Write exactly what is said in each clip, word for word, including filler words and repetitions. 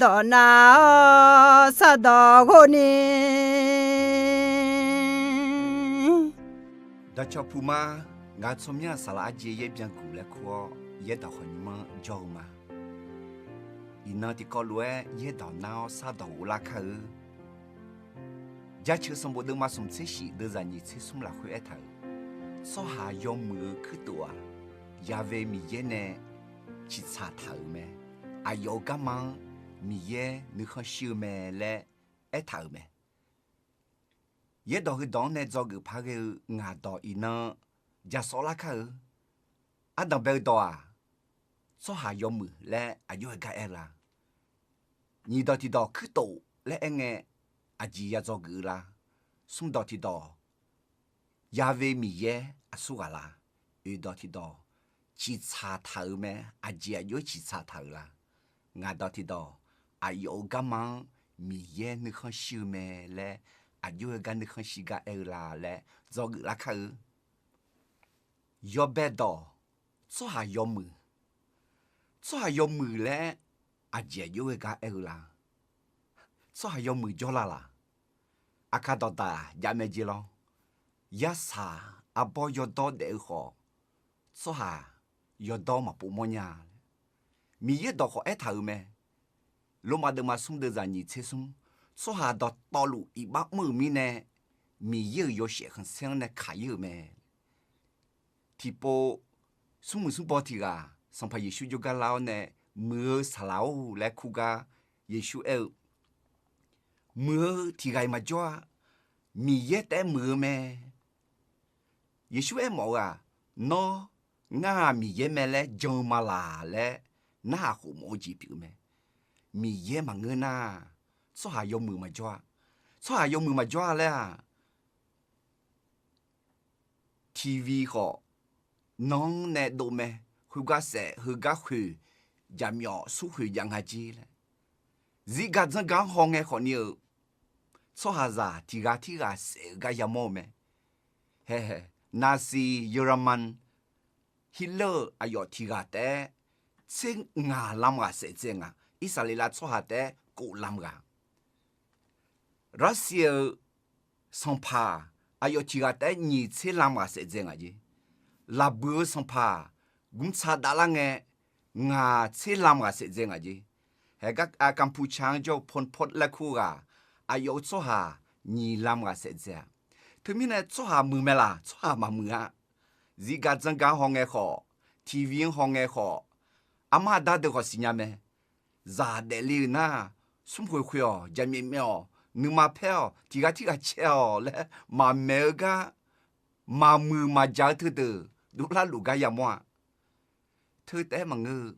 dawq nav-awr sardawq ghov ni. Dawqcawq puq ma. Ngaq-euq tsawrmyanr-aq, saqlaq arjeq yaer byanguq laer kur-awr, yaerdawq khawf nymr-anr jawr-eu ma. Iqnan tiqkawv lof-aer yaerdawq nar-awr sardawq ghoflar kar-eu. Jaceuq sanqbof deuvma smq tser shif deuvzaq nyiq tser smr lafkhoer aertaq-euq, tsawrhaq yawmuiq-eu kuirtof-aq, Yaqve Miqyaer nae ciqtsaq taq-euq mae. Aqyawf-euq garma-anr Miqyaer nuikhanr shir-eu mae laer aertaq-euq mae. Yaerdawq heudawq-anr nae dzawgeuf par ghae-eu ngaq dawq iqnan ja sawvlar kar-eu. Ardanq bae-eu dawq-aq, tsawrhaq yawmuiq laer aqjox-aer gar aer-eu la? Nyiq dawq tiqdawq kuirtof laer aerngae aqjeq ya dzawgeuf-eu la? Smr dawq tiqdawq Yaqve Miqyaer aqsurghaq la? Oeq dawq tiqdawq ciqtsaq taq-euq mae, aqjeq aqjox-aer ciqtsaq taq-euq la? Ngaq dawq tiqdawq aqyawf-euq garma-anr Miqyaer nuikhanr shir-eu mae laer aqjox-aer gar nuikhanr shir gar aer-eu la laer dzawgeuf lar kar-eu. Yawbae dawq tsawrhaq yawmuiq. Tsawrhaq yawmuiq laer aqjeq aqjox-aer gar aer-eu la? Tsawrhaq yawmuiq jawrla laq? Aqkaq dawqdaq jav mae jeq lawr. Yarsaq arbawr yawdawr daef-eu khawf, tsawrhaq yawdawr maqpov mawrnya laer Miqyaer dawq khawf aertaq-euq mae. Lormav deuvma smr deuvzaq nyiq tser smr, tsawrhaq dawqtawvluf iqbax mr-euq mirnae, Miqyaer-euq yawshaef khanqsaer-anr nae kaq-ir-euq mae. Tiqpov smrmuiq smrbaw tiq ghaq Sanqpaq Yeqsur jawrgar lar-awr nae, Muiq-eu saqlaq-or laer kur gar Yeqsur aer-eu, Muiq-eu tiq ghaq-iq maqjawr-a. Miqyaer taef-aer muiq-eu mae. Yeqsur aermawf-eu-aq, Nawr, ngar-aq Miqyaer mae laer jan-eu ma laq laer narhaq khof mawf-eu jeq pyeuf-eu mae. Miqyaer maqngeur nar, tsawrhaq yawmuiq maqjawr-a. Tsawrhaq yawmuiq maqjawr-a laer-aq, TV khawf, nanr nae dov mae, khoergar saef, heugar khoeq, jaqmyawf smrkhoeq jav nga jer laer. Zirgaq dzanrgaq-anr hawngae khawfni-euq, tsawrhaqzaq tiq ghaq tirghaq saef-eu gar yamawr-eu mae. Hae, Nazi German Hitler-euq aqyawf tiq ghaq taef-aer tser ngaq lam ghaq saef dzae nga. Irsaqleqlav tsawrhaq taef-aer kov lam ghaq. Russia-euq sanqpaq aqyawf tiq ghaq taef-aer nyiq tser lam ghaq saef dzae nga jer. Laqbuiq-eu sanqpaq gmrtsa davlar ngae, ngaq tser lam ghaq saef dzae nga jer. Haegar Kampuchea-anr jawr-eu Pol Pot laer kur-eu ghaq, aqyawf-euq tsawrhaq nyiq lam ghaq saef dzae-a. Teumirnae tsawrhaq muiq mae laq? Tsawrhaq maqmuiq-a. Zirgaq dzanrgaq-anr hawngae khawf, TV-anr hawngae khawf, armar aqda deuq khawf siqnya mae. Zaq daefle-eu nar, smrkhoeq khoeq-awq, jaqmyawf myawf-awq, nuima paer-awq, tiq ghaq tirghaq cae-awq laer maqmaeq-eu gar, maqmuiq maqjaq-eu teudeuq dovlar luf gar yamawr-a. Teu taef-aer maqngeur-eu,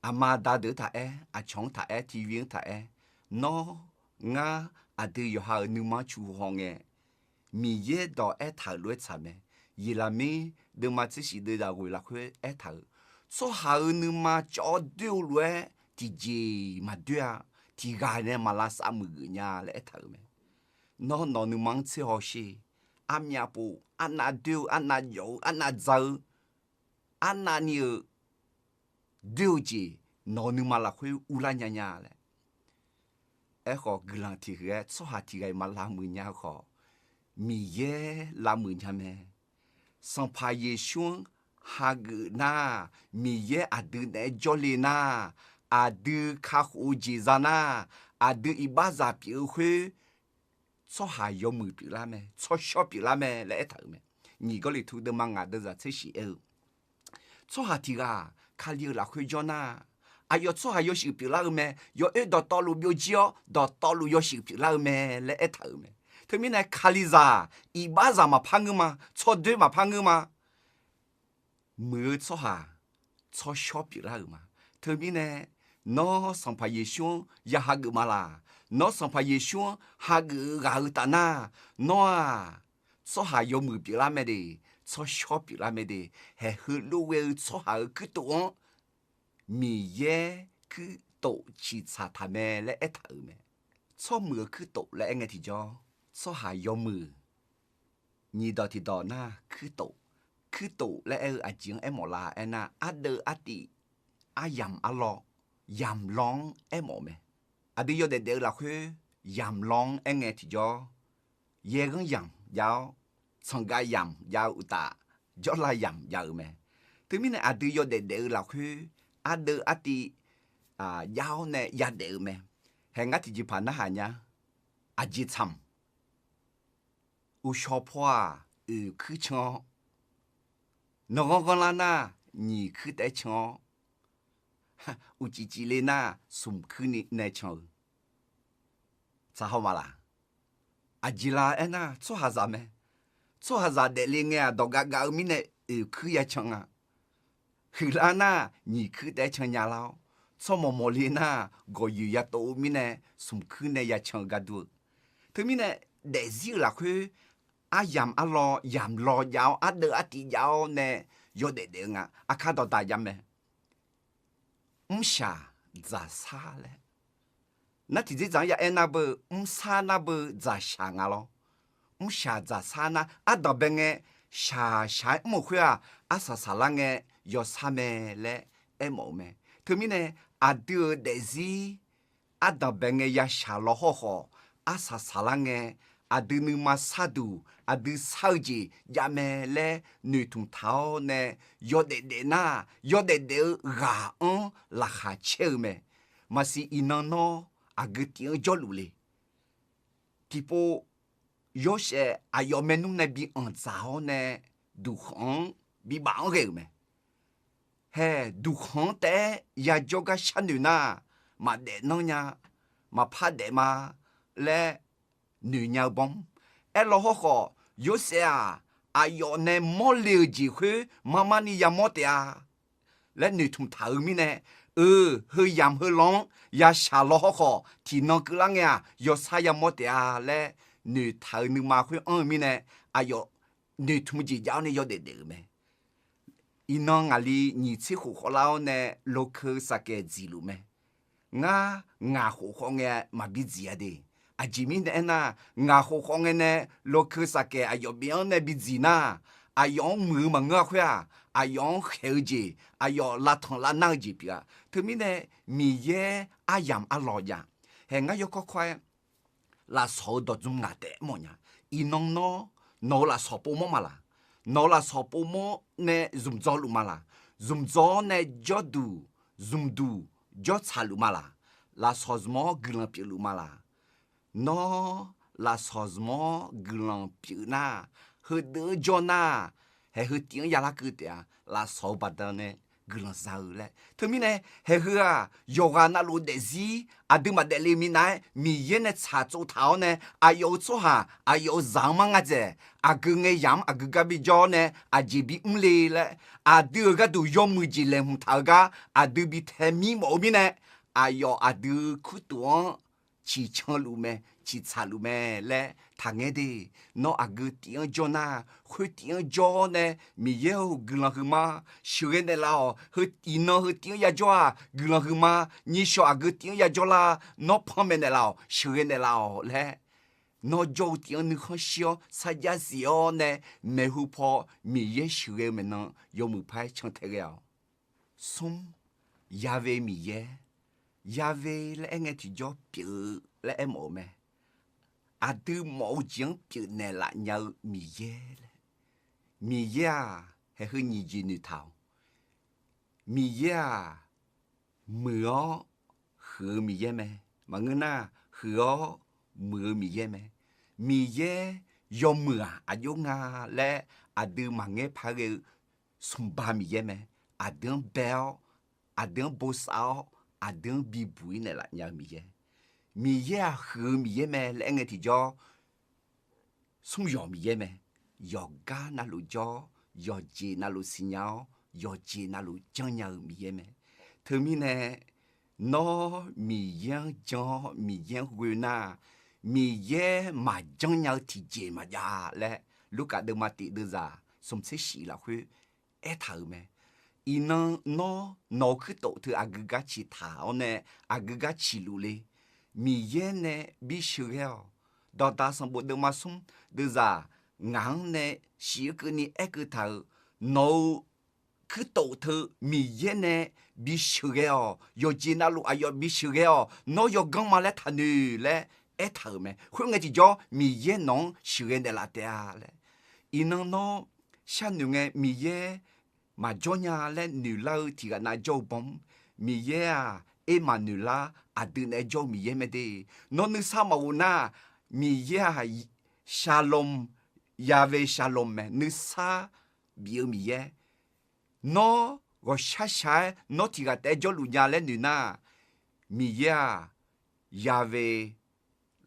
aqma aqda deuq-anr taq aer, aqcawq-anr taq aer, TV-anr taq aer, nawr, ngar, aqdui yawqha-euq nuima-anr cu haw ngae, Miqyaer dawq aertaq-euq lof-aer tsaq mae. Yeqlaqmir deuvma tser shif deuvzaq ghoeq lafkhoer aertaq-euq, tsawrhaq-euq nuima cawv-awr doer-eu lof-aer tiqjeq maqdoer-a. Tiq ghaq nae maq lavsav muiq geuf nya laer aertaq-euq mae. Nawr, nawq nuima-anr tser hawsher. Armyav pov, arnav doer-eu, arnav jawf-eu, arnav dza-eu, arnavni-euq doer-eu jeq nawq-eu nuima lafkhoer urlar nya nya laer. Aerkhawf, guiqlanq tiq huiq-aer tsawrhaq tiq ghaq-iq maq lavmuiq nya-eu khawf, Miqyaer lavmuiq nya mae. Sanqpaq Yeqsur-anr hageuf nar, Miqyaer aqdui naeq-aer jawrle nar, aqdui kakhof-eu jeq za nar, aqdui iqbaxzaq pyeuf-eu khoer, tsawrhaq yawmuiq pyeuflar mae, tsawrshawr pyeuflar mae laer aertaq-euq mae. Nyiq Gawrliqtu deuvma ngaq deuvzaq tser shif aer-eu, tsawrhaq tiq ghaq Kali-euq lafkhoer jawr nar, aqyawf tsawrhaq yawshuif pyeuflar-eu mae. Yawoer dawqtawvluf byovjir-awr, dawqtawvluf yawshuif pyeuflar-eu mae laer aertaq-euq mae. Teumirnae Kalizaq, iqbaxzaq maqpar ngeur ma, tsawrdoer maqpar ngeur ma. Muiq-eu tsawrhaq, tsawrshawr pyeuflar-euq ma. Teumirnae, nawr Sanqpaq Yeqsur-anr ya hageuf ma laq? Nawr Sanqpaq Yeqsur-anr hageuf-eu ghaq-eu taf nar, nawr-aq, tsawrhaq yawmuiq pyeuflar mae de, tsawrshawr pyeuflar mae de. Haeq heulof ghae-eu tsawrhaq-euq kuirtof-anr Miqyaer kuirtof ciqtsaq taq mae laer aertaq-euq mae. Tsawrmuiq-eu kuirtof laer aer ngae tiqjawr, tsawrhaq yawmuiq. Nyiq dawq tiqdawq nar kuirtof. Kuirtof laer aer-eu aqjeq-anr aermawf la aernar, ardeuv artiv, aryamq arlawr, yamq law-anr aermawf-eu mae. Aqdui yawdaef daef-eu lafkhoer yamq law-anr aerngae tiqjawr, yaerghanr yamq jav-awr, tsanqgav yamq jav-eu uqtaf, jawrlav yamq jav-euq mae. Teumirnae aqdui yawdaef daef-eu lafkhoer ardeuv artiv jav-awr nae yadaef-eu mae. Hae ngar tiqjeqpaq narhaq nya. Aqjeq tsaq-awq. Uqshawq paw-aq, oeq kuir can-awr, nanqghanr ghanrlar nar, nyiq kuir taef-aer can-awr, uqcif cifle nar, smq kuir ni nae can-eu. Tsaq haw ma laq? Aqjeq la aernar, tsawrhaqzaq mae. Tsawrhaqzaq daefle ngae-aq, dawq gavgav-eu mirnae oeq kuir ya can nga. Huiqlar nar, nyiq kuir taef-aer can nya lar-awr, tsawrmawq mawqle nar, gawqyoeq ya tov-eu mirnae smq kuir nae ya can-eu gar dur-eu. Teumirnae, daefzir-euq lafkhoer aryamq arlaw yamq law jav-awr, ardeuv artiv jav-awr nae yawdaef daef-eu nga. Aqkar dawqdaq jav mae. Mrshaq dzaqsar laer, nar tiqdzerdzaq-anr ya aer nar beu, mrsar nar beu dzaqshaq nga lawr. Mrshaq dzaqsar nar ardanq bae ngae, shaq shaq-aer mr-euq khoer-aq, arsaq saqlar ngae yawsar mae laer aermawf-eu mae. Teumirnae, aqdui-euq daefzir ardanq bae ngae ya shaq law hawrkhawf, arsaq saqlar ngae, aqdui nuima sarduq aqdui sar-eu jeq javmae laer noeqtmq taq-awr nae yawdaef daef nar, yawdaef daef-eu ghaq-anr laqkhaq caer-eu mae. Maqsiq iqnan nawr aqgeu tif-anr jawrluf le. Tiqpov Yorsaev aqyawf maernmr nae bi anqdzaq-awr nae duqkhanq-anr bibaf-anr ghae-euq mae. Hae, duqkhanq-anr taef-aer yajawr gar sharnoeq nar, maqdaef nanr nya, maqpar daef ma laer noeq nya-eu bawr-anr. Aerlaw hawrkhawf, Yorsaev-aq, aqyawf nae mawrle-euq jeq khoer marmar ni yamawr taef-a laer noeqtmq taq-eu mirnae, eu, heu yamq heu law-anr yashaq law hawrkhawf, tiqnan keuvlar ngae-aq, yawsar yamawr taef-a laer noeqtaq-eu nuima khoer anr-eu mirnae, aqyawf noeqtmq jeq jav-awr nae yawdaef daef-euq mae. Iqnan ngaqli nyiq tser khof khawvlar-awr nae lokeu saqkaeq dziqluf mae. Ngar ngaq khof khawv ngae maqbi dziq-a de. Aqjeq mirnae aernar, ngaq khof khawv ngae nae lokeu saqkaeq aqyawf bif-anr nae bi dziq nar, aqyawf-anr muiq-eu maqngeur-a khoer-aq, aqyawf-anr khaeq-eu jeq, aqyawf lavtanq lavnar-eu jeq pyeuf-a. Teumirnae, Miqyaer aryamq arlawq jav. Hae ngar yawkawr kawr-aer lafsawq-eu dawqdzm ngaq taef mawf nya. Iqnan nawr, nawq-euq lafsawq povmawr ma laq? Nawq-euq lafsawq povmawr nae zmqdzawr luf ma laq? Zmqdzawr-awr nae jawrduq zmqduq jawrtsaq luf ma laq? Lafsawq zmq-awr guiqlanq pyeufluf ma laq? Nawr lafsawq zmq-awr guiqlanq pyeuf nar, heudeuq-anr jawr nar, haeq heu tiv-anr yalar keuv taef-a. Lafsawq-eu baqdanae guiqlanq za-eu laer. Teumirnae, haeq heu-aq, yawqghaq navluf daefzir aqdui maqdaef le minav-aer Miqyaer nae tsaqtsov taq-awr nae, aqyawf-euq tsawrhaq aqyawf-euq zaq-anr mar nga dzaeq. Aqgeu ngae yamq-anr aqgeu gar bijawr-awr nae aqjeq bimr le laer, aqdui-euq gharduq yawmuiq jeq laeqhmq taq-eu gar aqdui bi tae mir mawf-eu mirnae, aqyawf aqdui-euq kurtof-anr ciqcanluf mae, ciqtsaqluf mae laer taqngaer de. Nawr aqgeu tiv-anr jawr nar, khoer tiv-anr jawr-awr nae Miqyaer-or guiqlanq huiqma sheuqghae naeqlaf-awq. Heu iqnan heu tiv-anr yajawr-aq guiqlanq huiqma, nyishawq aqgeu tiv-anr yajawr lar, nawr panmaeq naeqlaf-awq, sheuqghae naeqlaf-awq laer, nawr jawr-eu tiv-anr nuikhanr shir-awr sarjax zif-awr nae maeqhu paw Miqyaer sheuqghae-eu maeqnan yawmuiq par-aer cantae ghae-awq. Smr, Ya've Miqyaer. Ya've laer aer ngae tiqjawr pyeuf-eu laer aermawf-eu mae. Aqdui mawf-eu jeq-anr pyeufnaeq laf nya-eu Miqyaer laer. Miqyaer-aq, haeq heu nyiq jeq noeqtaq-awq. Miqyaer-aq, muiq-awr huiq-eu Miqyaer mae. Maqngeur nar, huiq-awr muiq-eu Miqyaer mae. Miqyaer yawmuiq-aq aqjox nga laer aqdui maqngaer par ghae-eu smqba Miqyaer mae. Aqdui-anr bae-awr, aqdui-anr bosav-awr, aqdui-anr bibuq-ir naeqlaf nya-eu Miqyaer. Miqyaer-aq huiq-eu Miqyaer mae laer aer ngae tiqjawr, smr yawq Miqyaer mae. Yawqgar navluf jawr-awr, yawqjeq navluf siqnya-awr, yawqjeq navluf janrnya-eu Miqyaer mae. Teumirnae, nawr Miqyaer-anr jan-awr Miqyaer-anr ghoe nar, Miqyaer maqjanr nya-eu tiqjeq maqjav laer, Lurkaf deuvma tif deuvzaq smqtser shif lafkhoer aertaq-euq mae. Iqnan nawr nawq-euq kuirtof teu aqgeu gar ciqtaq-awr nae aqgeu gar ciqluf le. Miqyaer nae bi sheuqghae-awq. Dawqdaq sanqbof deuvma smr deuvzaq ngaq-anr nae shif-eu keuvni aerkeuv taq-euq, nawq-euq kuirtof teu Miqyaer nae bisheuqghae-awq. Yawqjeq navluf aqyawf bisheuqghae-awq. Nawr yawganr ma laer taqnoeq laer aertaq-euq mae. Khoerngae tiqjawr Miqyaer nawq-anr sheuqghae naeqlaf taef-a laer. Iqnan nawr sharnoeq ngae Miqyaer maqjawr nya laer noeqlar-eu tiqghaq nav jawr-eu baw-anr, Miqyaer-aq, ermaf noeqlar aqdui naeq-aer jawr-eu Miqyaer mae de. Nawr nuisar maqghof nar, Miqyaer-aq, Shalom, Yahweh Shalom mae, nuisar bif-eu Miqyaer. Nawr ghawqshar shaq-aer nawr tiqghaq taef-aer jawrluf nya laer noeq nar, Miqyaer-aq, Yahweh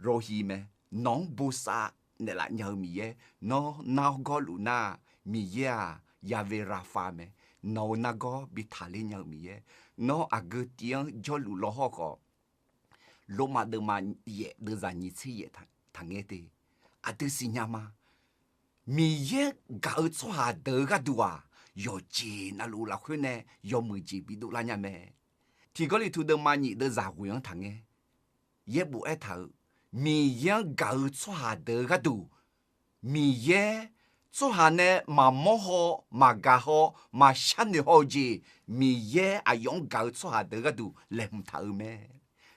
Rohi mae, nawq-anr bosav naeqlaf nya-eu Miqyaer. Nawr nargawr luf nar, Miqyaer-aq, Yahweh Rapha mae, nawq-euq nargawr bi taqler nya-eu Miqyaer. Nawr aqgeu tiv-anr jawrluf law hawr khawf, Lormav deuvma yaef deuvzaq nyiq tser yaef taqngaer te. Aqdui siqnya ma. Miqyaer gaq-eu tsawrhaq deuq-eu gharduq-aq, yawqjeq navluf lafkhoer nae yawmuiq jeq bidov lar nya mae. Tiq Gawrliqtu deuvma nyiq deuvzaq ghoeq-anr taqngaer. Yaerbof aertaq-euq, Miqyaer-anr gaq-eu tsawrhaq deuq-eu gharduq, Miqyaer tsawrhaq nae maqmawr haw, maqgaq haw, maqshar noeq haw-eu jeq, Miqyaer aqyawf-anr gaq-eu tsawrhaq deuq-eu gharduq laeqhmq taq-euq mae.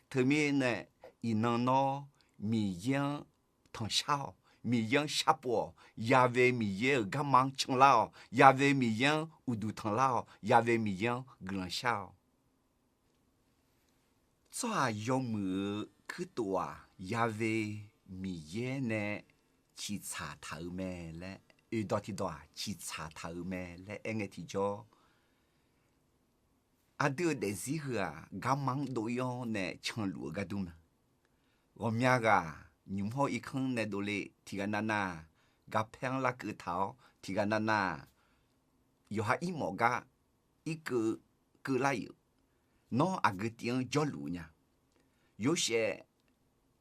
Teumirnae, iqnan nawr Miqyaer-anr tanqshar-awq. Miqyaer-anr sharpov-awq. Yahweh Miqyaer-euq garma-anr canlar-awq. Yahweh Miqyaer-anr uqduq tanqlar-awq. Yahweh Miqyaer-anr guiqlanq shar-awq. Tsawrhaq yawmuiq-eu kuirtof-aq, Yahweh Miqyaer nae ciqtsaq taq-euq mae laer, oeqdawq tiqdawq-aq ciqtsaq taq-euq mae laer aerngae tiqjawr, aqdui-euq daefzir heu-aq, garma-anr dov-ir-awr nae canluf-eu gar dur ma. Ghawqmya ghaq nymq hawr irkanr nae dovle tiqghaq navnav, garpaer-anr larkeuv taq-awr tiqghaq navnav, yawqha irmawf gar irkeuv keuvlar-iq-eu, nawr aqgeu tiv-anr jawrluf nya. Yorsaev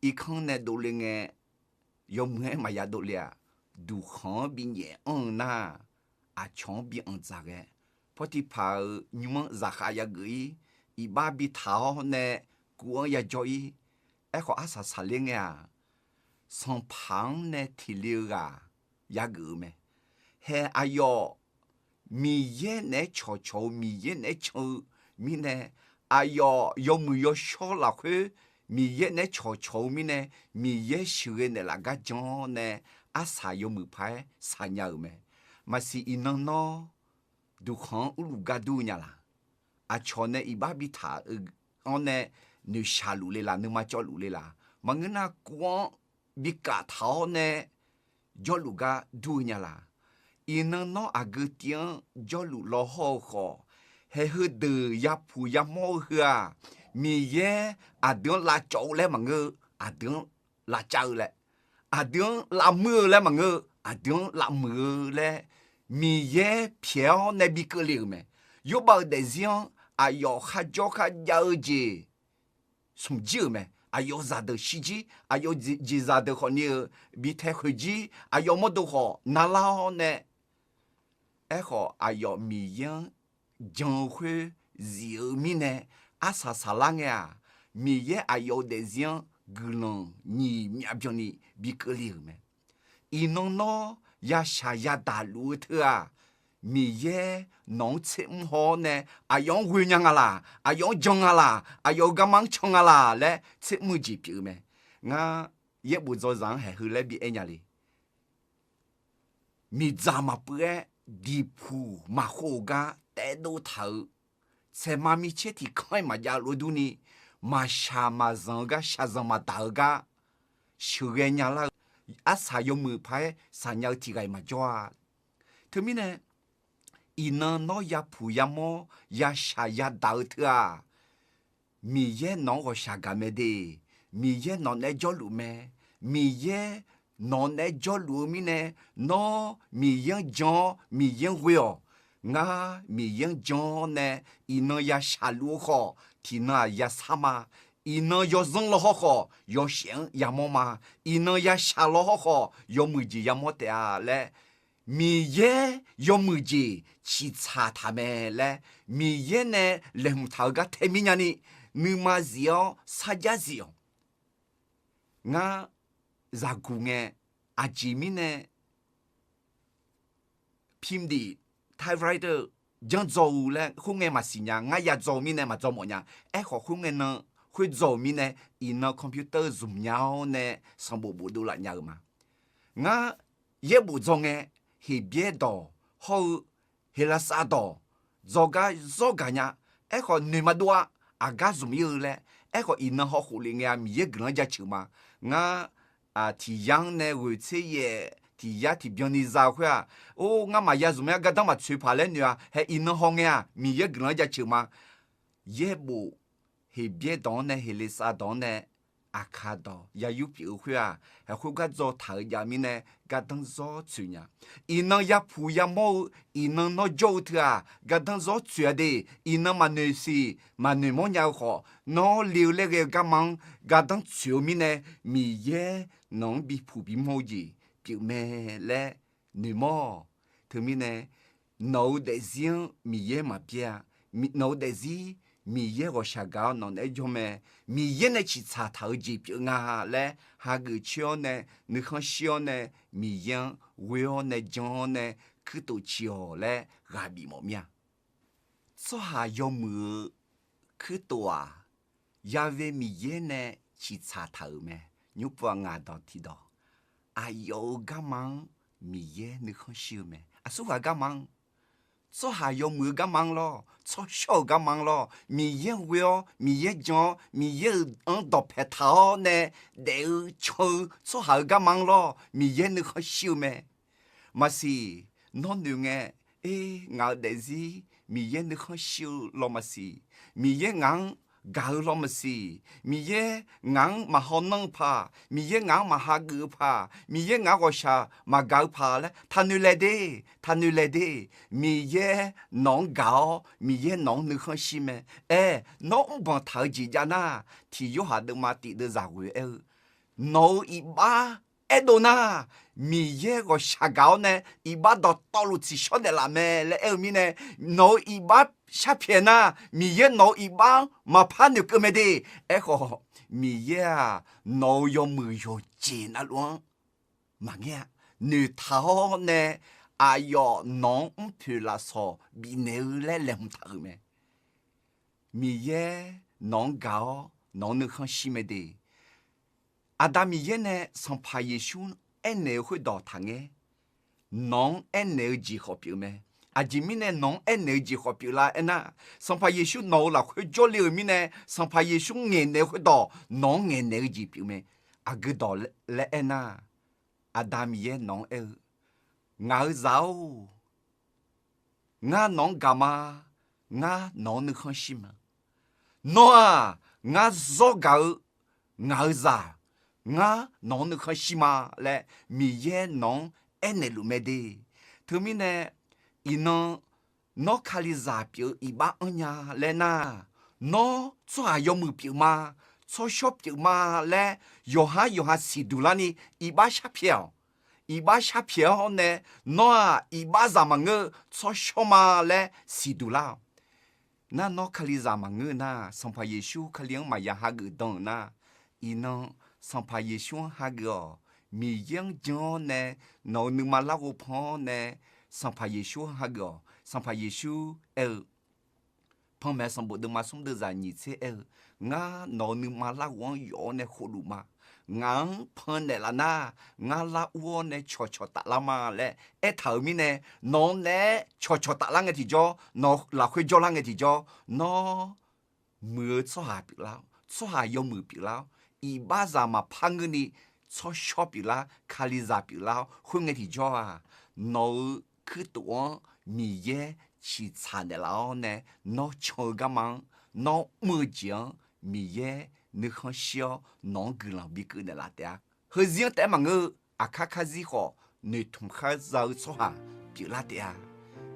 irkanr nae dovle ngae, yawmuiq-aer maqya dovle-aq, duqkhanq-anr binyaef anr-eu nar, aqcawq-anr bi anqdzaq ghae, Pawrtiqpaq-euq nymr-anr zaqkhav yageuf-ir, iqbax bitaq-awr nae kuv-anr yajawr-ir. Aerkhawf arsaq saqler ngae-aq, sanqpaq-anr nae tiqle-eu ghaq yageuf-eu mae. Hae aqyawf Miqyaer naeq-aer cawqcawq-eu, Miqyaer naeq-aer can-eu mirnae, aqyawf yawmuiq yawshawr lafkhoer Miqyaer naeq-aer cawqcawq-eu mirnae, Miqyaer sheuqghae naeqlaf gar jan-awr nae, arsaq yawmuiq paq-aer saqnya-euq mae. Maqsiq iqnan nawr duqkhanq-anr urluf gar dur-eu nya laq? Aqcawq nae iqbax bitaq-eu anr nae noeqshaq luf le laq, nuima cawv luf le laq? Maqngeur nar kuv-anr bikaf taq-awr nae jawrluf gar dur-eu nya laq? Iqnan nawr aqgeu tiv-anr jawrluf law hawr-eu khawf, haeq heudeuq yapuq yamawr-eu heu-aq, Miqyaer aqdui-anr lavcawv-eu laer maqngeur-eu, aqdui-anr lavcav-eu laer, aqdui-anr lavmuir-eu laer maqngeur-eu, aqdui-anr lavmuiq-eu laer, Miqyaer pyaeq-awr nae bi keuvle-euq mae. Yorbav-euq daefzir-anr aqyawf kharjawr kharjav-eu jeq smq jir-euq mae. Aqyawf zaqdeuq shirjir, aqyawf jeqzaq deuq khawfni-eu bi tae khoeq jir, aqyawf mawrdo khawf narlar-awr nae, aerkhawf aqyawf Miqyaer-anr jan-eu khoer zif-eu mirnae, arsaq saqlar ngae-aq, Miqyaer aqyawf-euq daefzir-anr guiqlanq nyiq myav byanni bi keuvle-euq mae. Iqnan nawr yashaq yadaq luf-eu teu-aq, Miqyaer nawq-anr tsermr haw-awr nae, aqyawf-anr ghoe nya nga laq, aqyawf-anr jan nga laq, aqyawf-euq garma-anr can nga laq laer tsermr-eu jeq pyeuf-eu mae. Ngar yaerbof dzawzaq-anr haeq heu laer bi aer nya le. Miqdzaq maqpuiv-aer diqpuq maqkhov-euq gar taevdov taq-euq, tsaeqma micaer tiq kanr-aer maqjav lof-aer durni, maqshaq maqzanq-eu gar, shaqzanq maqdaq-eu gar sheuqghae nyalar-eu, arsaq yawmuiq paq-aer saqnya-eu tiq ghaq-iq maqjawr-a. Teumirnae, iqnan nawr yapuq yamawr yashaq yadaq-eu teu-aq, Miqyaer nawq-anr ghawqshaq gaq mae de. Miqyaer nawq naeq-aer jawrluf mae. Miqyaer nawq naeq-aer jawrluf-eu mirnae, nawr Miqyaer-anr jan-awr Miqyaer-anr ghoe-awq. Ngar Miqyaer-anr jan-awr nae iqnan yashaq luf-eu khawf, tiqnan-aq yasar ma. Iqnan yawzanr law hawr khawf, yawshaef-anr yamawr ma. Iqnan yashaq law hawr khawf, yawmuiq jeq yamawr taef-a laer, Miqyaer yawmuiq jeq ciqtsaq taq mae laer, Miqyaer nae laeqhmq taq-eu gar tae mir nyani, nuima zif-awr sarjax zif-awq. Ngar zaqguq ngae, aqjeq mirnae พิมพ์ดีด typewriter janr dzaw-eu laer khoerngae maqsiq nya. Ngar ya dzaw-eu mirnae maqdzaw mawf nya. Aerkhawf khoerngae nan khoerdzaw-euq mirnae, iqnan computer-eu zmq nya-awr nae sanqbof bofdov laf nya-eu ma. Ngar yaerbof dzaw ngae, Heqbyaer dawq hawr-eu Heqlaqsar dawq dzawgar zawr gaq nya. Aerkhawf noeq maqdov-a. Aqgar zmq ir-eu laer. Aerkhawf iqnan hawkhof lef ngae-a, Miqyaer guiqlanq-anr jaceuq ma. Ngar tiq yar-anr nae ghoeq tser yaef tiq yar tiqbyan ni za-eu khoer-aq, or, ngar maqya zmq-aer gardanr maqtsoeq paq laer noeq-a. Hae iqnan haw ngae-aq, Miqyaer guiqlanq-anr jaceuq ma. Yaerbof Heqbyaer dawq-anr nae Heqlaqsar dawq-anr nae Aqkaq dawq ya yur pyeuf-eu khoer-aq, hae khoergar dzaw taq-eu jav mirnae gardanr zawr tsoeq nya. Iqnan yapuq yamawr-eu, iqnan nawr jawr-eu teu-aq, gardanr zawr tsoeq-a de. Iqnan maqnoeq siq maqnoeq mawrnya-eu khawf, nawr le-eu laer ghae-eu garma-anr gardanr tsoeq-eu mirnae, Miqyaer nawq-anr bipuq bimawr-eu jeq pyeufmae laer noeqmawr-awq. Teumirnae nawq-eu daefzir-anr Miqyaer maqbyaer-a. Nawq-eu daefzir Miqyaer ghawqshaq gaq-awr nawq naeq-aer jawr mae. Miqyaer nae ciqtsaq taq-eu jeq pyeuf nga laer hageuf coer-awr nae, nuikhanr shir-awr nae, Miqyaer-anr ghoe-awr nae jan-awr nae kuirtof ciq-awq laer ghaq bif mawf mir-a. Tsawrhaq yawmuiq-eu kuirtof-aq, Ya'we Miqyaer nae ciqtsaq taq-euq mae. Nymrpov-aq ngaq dawq tiqdawq, aqyawf-euq garma-anr Miqyaer nuikhanr shir-eu mae. Aqsurghaq garma-anr, tsawrhaq yawmuiq-eu garma-anr lawr, tsawrshawr-euq garma-anr lawr, Miqyaer-anr ghoe-awr, Miqyaer jan-awr, Miqyaer-euq anr dawqpae taq-awr nae daef-eu can-eu tsawrhaq-euq garma-anr lawr, Miqyaer nuikhanr shir-eu mae. Maqsiq, nawr noeq ngae, er, ngaq-euq daefzir Miqyaer nuikhanr shir-eu law maqsiq. Miqyaer ngaq-anr gaq-eu law maqsiq. Miqyaer ngaq-anr maqhaw nanr-eu paq, Miqyaer ngaq-anr maqhageuf-eu paq, Miqyaer ngaq-anr ghawqshaq maqgaq-eu paq laer taqnoeq laeq de, taqnoeq laeq de. Miqyaer nawq-anr gaq-awr, Miqyaer nawq-anr nuikhanr shir mae. Aer, nawr mrbanq taq-eu jeq jav nar, tiq Yorhaq deuvma tiq deuv zaq ghoeq aer-eu, nawq-euq iqbax aerdov nar, Miqyaer ghawqshaq gaq-awr nae iqbax dawqtawvluf tsiqshawr naeqlaf mae laer aer-eu mirnae, nawq-euq iqbax sharpyaeq nar, Miqyaer nawq-euq iqbax-anr maqpar noeqkeuv mae de. Aerkhawf, Miqyaer-aq, nawq-euq yawmuiq yawqjeq navluf-anr maqngeur-a. Noeqtaq-awr nae aqyawf nawq-anr mrpoeq lafsawq bifnaeq-eu laer laeqhmq taq-euq mae. Miqyaer nawq-anr gaq-awr nawq-anr nuikhanr shir mae de. Aqda Miqyaer nae Sanqpaq Yeqsur aernaeq-eu khoerdawq taqngaer, nawq-anr aernaeq-eu jeq khawf pyeuf mae. Aqjeq mirnae nawq-anr aernaeq-eu jeq khawf pyeuflar aernar, Sanqpaq Yeqsur nawq-euq lafkhoer jawrle-euq mirnae, Sanqpaq Yeqsur ngaeqnaeq-eu khoerdawq nawq-anr ngaeqnaeq-eu jeq pyeuf mae. Aqgeu dawq laer aernar, Aqda Miqyaer nawq-anr aer-eu, ngaq-euq zaq-or, ngar nawq-anr gaq ma. Ngar nawq-anr nuikhanr shir ma. Nawr-aq, ngar zawr gaq-eu ngaq-euq zaq, ngar nawq-anr nuikhanr shir ma laer Miqyaer nawq-anr aernaeq luf mae de. Teumirnae, iqnan nawr Kalizaq pyeuf-eu iqbax anrnya laer nar, nawr tsawrhaq yawmuiq pyeuf ma, tsawrshawr pyeuf ma laer yawqhar yawqha siqduq larni iqbax sharpyaeq-awq. Iqbax sharpyaeq-awr nae, nawr-aq iqbaxzaq maqngeur-eu tsawrshawr ma laer siqduq lar-awq. Nar nawr Kalizaq maqngeur-eu nar, Sanqpaq Yeqsur Kali-anr maqya hageuf dan-euq nar, iqnan Sanqpaq Yeqsur-anr hageuf-awq. Miqyaer-anr jan-awr nae, nawq-euq nuima larghov pan-awr nae, Sanqpaq Yeqsur-anr hageuf-awq. Sanqpaq Yeqsur aer-eu, Panmaeq sanqbof deuvma smr deuvzaq nyiq tser aer-eu, ngar nawq-euq nuima larghov-anr yawf-awr nae khovluf ma. Ngaq-anr pannaeq laf nar, ngar lar ur-awr nae cawqcawq taflar ma laer aertaq-euq mirnae, nawq-anr naeq-aer cawqcawq taflar ngae tiqjawr, nawq lafkhoer jawrlar ngae tiqjawr, nawr muiq-eu tsawrhaq pyeuflar-awr, tsawrhaq yawmuiq pyeuflar-awr, iqbaxzaq maqpar ngeurni tsawrshawr pyeuflar, Kalizaq pyeuflar-awr, khoerngae tiqjawr-aq, nawq-euq kuirtof-anr Miqyaer ciqtsaq naeqlaf-awr nae, nawr can-eu garma-anr, nawr mr-eu jeq-anr Miqyaer nuikhanr shir-awr nawq-anr guiqlanq bikeuv naeqlaf taef-a. Heuzir-anr taef-aer maqngeur-eu, aqkar karzir khawf noeqtmq khar za-eu tsawrhaq pyeuflar taef-a.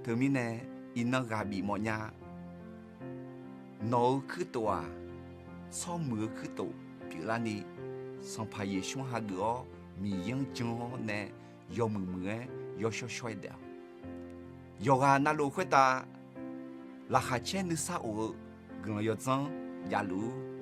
Teumirnae, iqnan ghaq bif mawfnya. Nawq-euq kuirtof-aq, tsawrmuiq-eu kuirtof pyeuflarni, Sanqpaq Yeqsur-anr hageuf-awr Miqyaer-anr jan-awr nae yawmuiq muiq-aer yawshawr shawr-aer daef-awq. Yawqghaq navluf khoertav laqkhaq caer nuisar of-eu guiqlanq yawdzanr javluf-ur.